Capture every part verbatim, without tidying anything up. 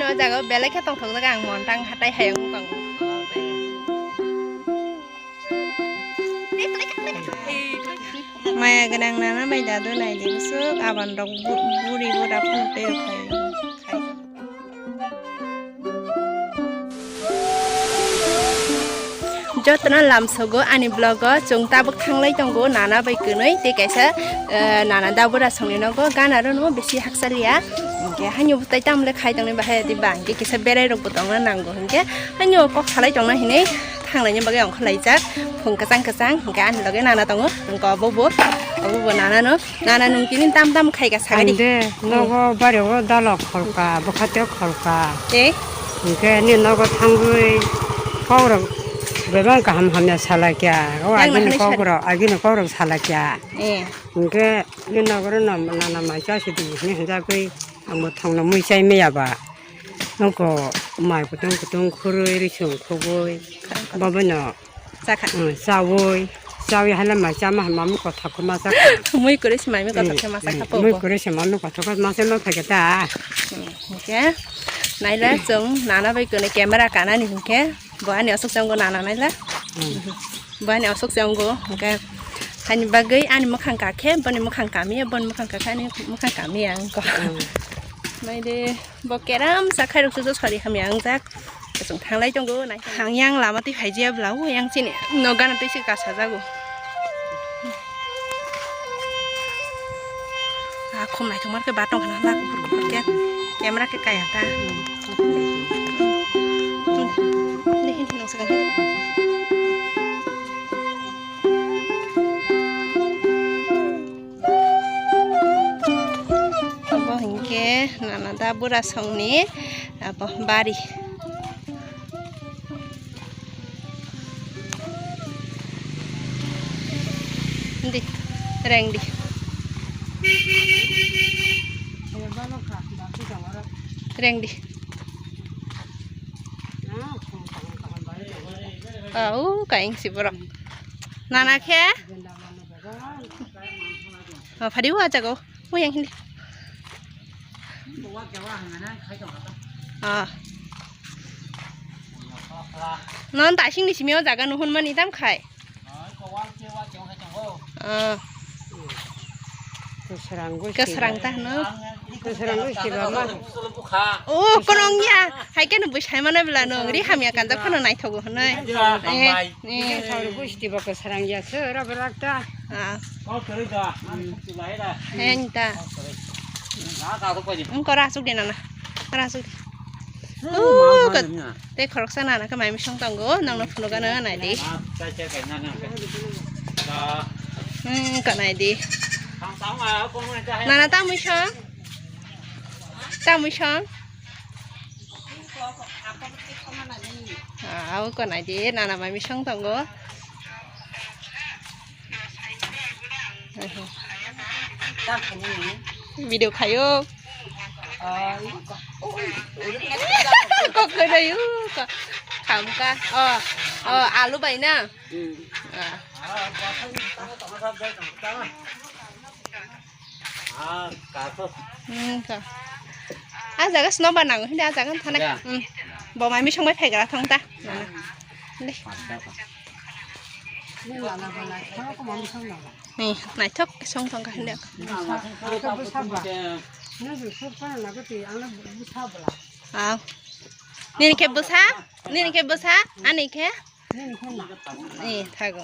O jaga o belai khe tongthokjak ang, montang hatai hayung tong. Maya gwnang nana bai dadu nai di bwswk aban rok bu-, buri bura phano tei rok khai. Jotono lamsogo ani vlog o chwng tabuk thanglai tongo nana bai kwnwi tei kaisa, eh, nana dabura songni nogo gana rwno bisi hakchaliya. Hwnkhe haino bwtai tamle khai tongni bahai di ba hwnkhe kisa berai rokbo tongna nango hwnkhe haino kok salai tongna hinwi thanglaini bagwi ongkhorlaijak phung kwchang kwchang hwnkhe ani loge nana tongo hwnkhe obo bo obo bo nana no. Nana nwng tini tam tam khai ka sagadi. Ang de nogo bari o dalo kholka, bwkha tei kholka. Tei? Hwnkhe ni nogo thangwi kokrok bebak kaham hamya salai kya. O yang agini nahani sari. Kokrok, agini kokrok salai kya. Eh. Hwnkhe ni nogo rwno nana mai cha sidi hwnwi hwnjagwi ang bo thangno mui chai maya ba. Nokho mai kutung kutung khurui risung khugui. Kha, kha. Bobono. Chakha. Mm, chawi, chawi hala mai chama hai mami kothok ma chakha. Mui kwrwi se mami kothok se ma chakha po. Mui kwrwi se mami kothok ma se ma phai ta. Mm, hwnkhe naila chwng nana bai kwnwi camera kanani hwnkhe bo ani aswk chwngno nana naila. Mm. Bo ani aswk chwngno hwnkhe hani bagwi ani mwkhang kakhe boni mwkhang kamiya boni mwkhang kakhe ani mwkhang kamiya wngkha. Mm. Naide. Bo keram sa khairok se sori hamya wngjak. Chwng thanglai tongo nai. Hang yang lama twi phaijia bla o yang chini no gana twi se kasajago. Ah, khum naithok mar khe ba tong khna la kuphur kuphur khe. Camera khe kaya ta. Ni hin hin nang sakang. Obo hinkhe nana da bura songni abo bari. Di, reng di. Reng di. Au, kaing si borok. Nana khe? Oh, phadi wa jago. Mo yang hindi. Ah. Non ta sing ni simi o jaga nuhun mani tam khai. Ah. Kwsrang ta hwno. Kwsrang gusti ba ma. Oh, konong ya. Hai khe no bwsai mana bela no. Ri hamya kanjak phano naithogo hwnwi. Eh, eh. Sauri gusti ba kwsrang ya se ra berak ta. Ah. Hen ta. Wngkha, ra aswk de nana. Ra aswk de. Tei khoroksa nana khe mai misong tongo, nangno phunukgano nai di. Wngkha nai di. Nana tamwi song? Tamwi song? Ah, wngkha nai di, nana mai misong tongo. Video khayo. Kok khayo ka. Khamka. Oh, oh, alu bai na. Ah. Hmm, ka. Ah, jaga snow ba nango, hindi ah, jaga thana. Ya. Hmm. Bo mami songbai phaigra thang ta. Nana. Hindi. Ni naithok song thang ka hindi. Ah. Nini khe bwsa? Nini khe bwsa? Ani khe? Eh, thago.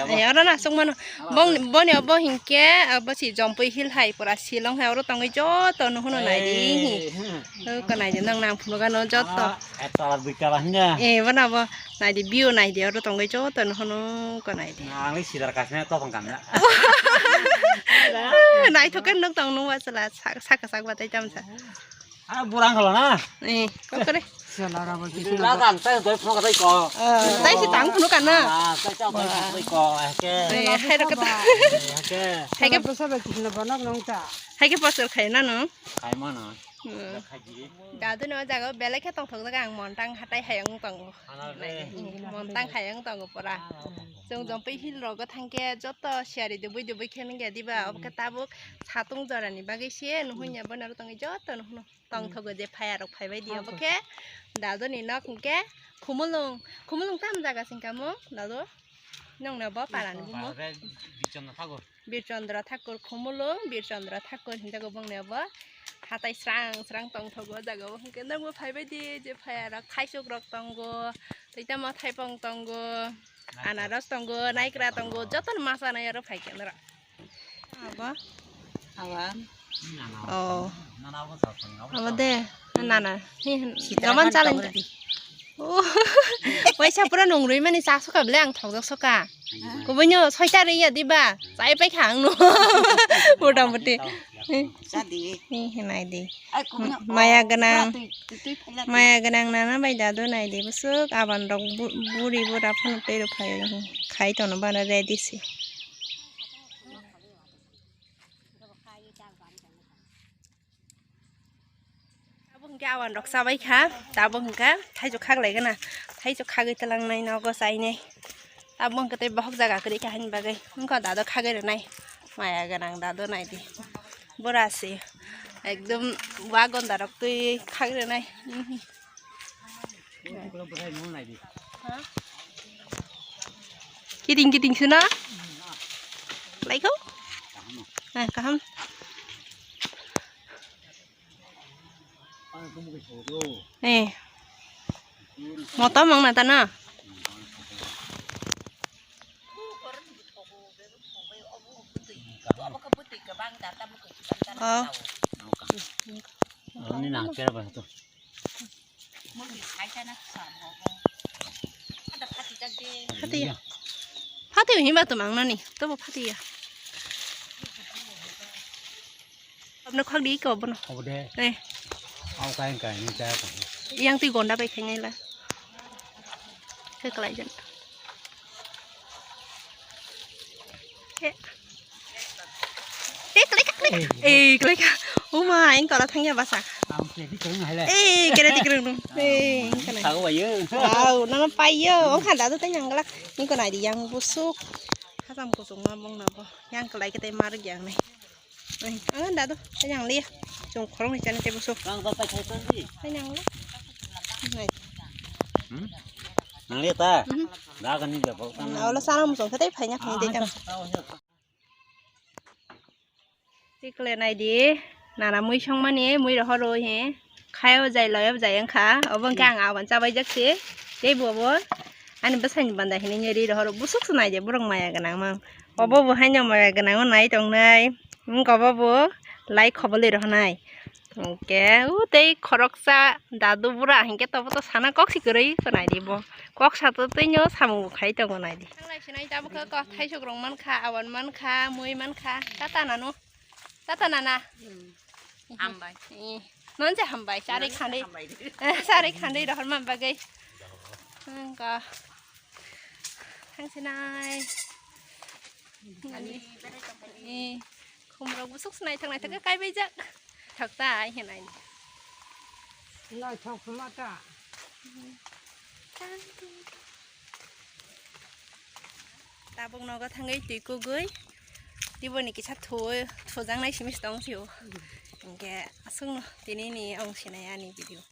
Eh, oro na song mano. Bong, boni obo hinkhe, obo si Jompui Hill hai, pura Shillong hai, oro tongwi joto no huno nai di. Eh, hmm. O, ko nai di, nang nang phunukgano joto. Ah, ek tala, dui tala hinya. Eh, bono bo nai di, view nai di, oro tongwi joto no huno ko nai di. Nang le sidar kasne to bang kamna. Naithok khe nuk tong nung wa chwla, sak, sak, sak batai tamsa. Ah, burang khala na. Eh, kok kore. Sela rabo kisi. Lagan tai doi phunuk tai ko. Eh, tai si tang phunuk kan na. Ah, tai chao doi phunuk tai ko. Eke. Eh, hai rok ta. Eke. Hai ke bwsa ba kisi na banok nong ta. Hai ke pasal khai na no. Khai ma na. Hmm. Dadu no jaga belai khe tongthok jaga ang Montang hatai hayung tongo. Montang hayung tongo pura. Chwng Jompui hill rogo thangkhe joto siyari dubui dubui khe nungya diba, obo khe tabuk satung jorani bagwi se nuhunya bono aro tongwi joto nuhunu tongthogo je phaya rok phaibai di, obo khe dadu ni nok hwnkhe Khumulung, Khumulung tam jaga singkamo dadu nongno bo parani bumo. Birchandra Thakur. Birchandra Thakur Khumulung, Birchandra Thakur hinjago bongni obo. Hatai srang srang tongthogo o jaga o. Hwnkhe nokbo phaibai di, je phai aro khaisok rok tongo, tei tamo thaipong tongo, anaros tongo, naikra tongo, jotono ma chanai aro phaikhe norok. Abo? Abo. Oh. Abo de, nana. Ni, gaman challenge. Oh. Waisa pura nungrui mani cha soka bele ang thokjak soka. Kubuino soita ri ya diba? Chai pai kha ang no. Mota moti. Jadi. Ni hinai di. Maya gwnang. Maya gwnang nana bai dadu nai di busuk aban rok buri bura phano tei rok khai khai tono bana ready si. Abo hwnkhe awan rok chabai kha, abo hwnkhe thaichuk khaglai gana, thaichuk khagwi twlangnai nogo chainai. Abo hwnkhe tei bohok jaga kwrwi kha haini bagwi wngkha dado khagwi rwnai, maya gwnang dado naidi, bura se ekdom wa gonda rok twi khagwi rwnai. Kiting kiting suna. Laiko. Eh, kaham. Eh. Motom ang nata na. Oh. Ini nang kira ba tu. Phatiya. Phatiya himba to mang nani. Tobo phatiya. Abno khak di ko bono. Obo de. Eh. Au kain kain ni ta ko. Yang tui gonda bai khainai la. Khe kalai jan. Eh. Eh, klik, klik. Eh, klik. Oh ma, eng kora thangya basa. Ang kedi kereng hai le. Eh, kere di kereng dong. Eh, eng kana. Tahu ba ye. Wow, nana payo. Oh, khanda tu tanya ngalak. Eng kona di yang busuk. Khasam kusung ma bong na bo. Yang kelai kita mar yang ni. Eh, ang dadu, tanya ngali. Cung khorong ni chani te busuk. Ang ba pai khai tong di. Tanya ngali. Nai. Hmm? Nang le ta. Mhm. Da kan ni ba ko. Awla sana musung kete phai nya phai de kan. Tahu ya. Tikle nai di, nana mui songmani, mui rohoro he, khayo jai loyo jai wngkha, obo hwnkhe ang awan chabai jak se, tei bo bo ani bwsani banda hinwi ri rohoro, busuk se nai di, borok maya gwnang mang, obo bo haino maya gwnang o nai tongnai, wngkha obo bo lai khobolwi rohonai. Hwnkhe, o tei khoroksa dadu bura hinkhe tobo to sana kok si kwrwi khwnai di bo. Kok sa to tei no samung bo khai tongo nai di. Thanglai sinai tabukhe kok thaisok rok mankha, awan mankha, mui mankha. Tata nanu. Tata nana. Hambai. Eh, non se hambai. Sari khandai. Hambai. Sari khandai rohor man bagwi. Hwnkha. Thang sinai. Ani. Eh. Khumrok busuk se naithok naithok khe kaibaijak. Thok ta ai hinai. Naithok khuma ta. Tabuk nogo thangwi twi kugwi. Tiboni kisa thu thujaknai simi se tong sio. Hwnkhe aswkno tini ni ong sinai ani video.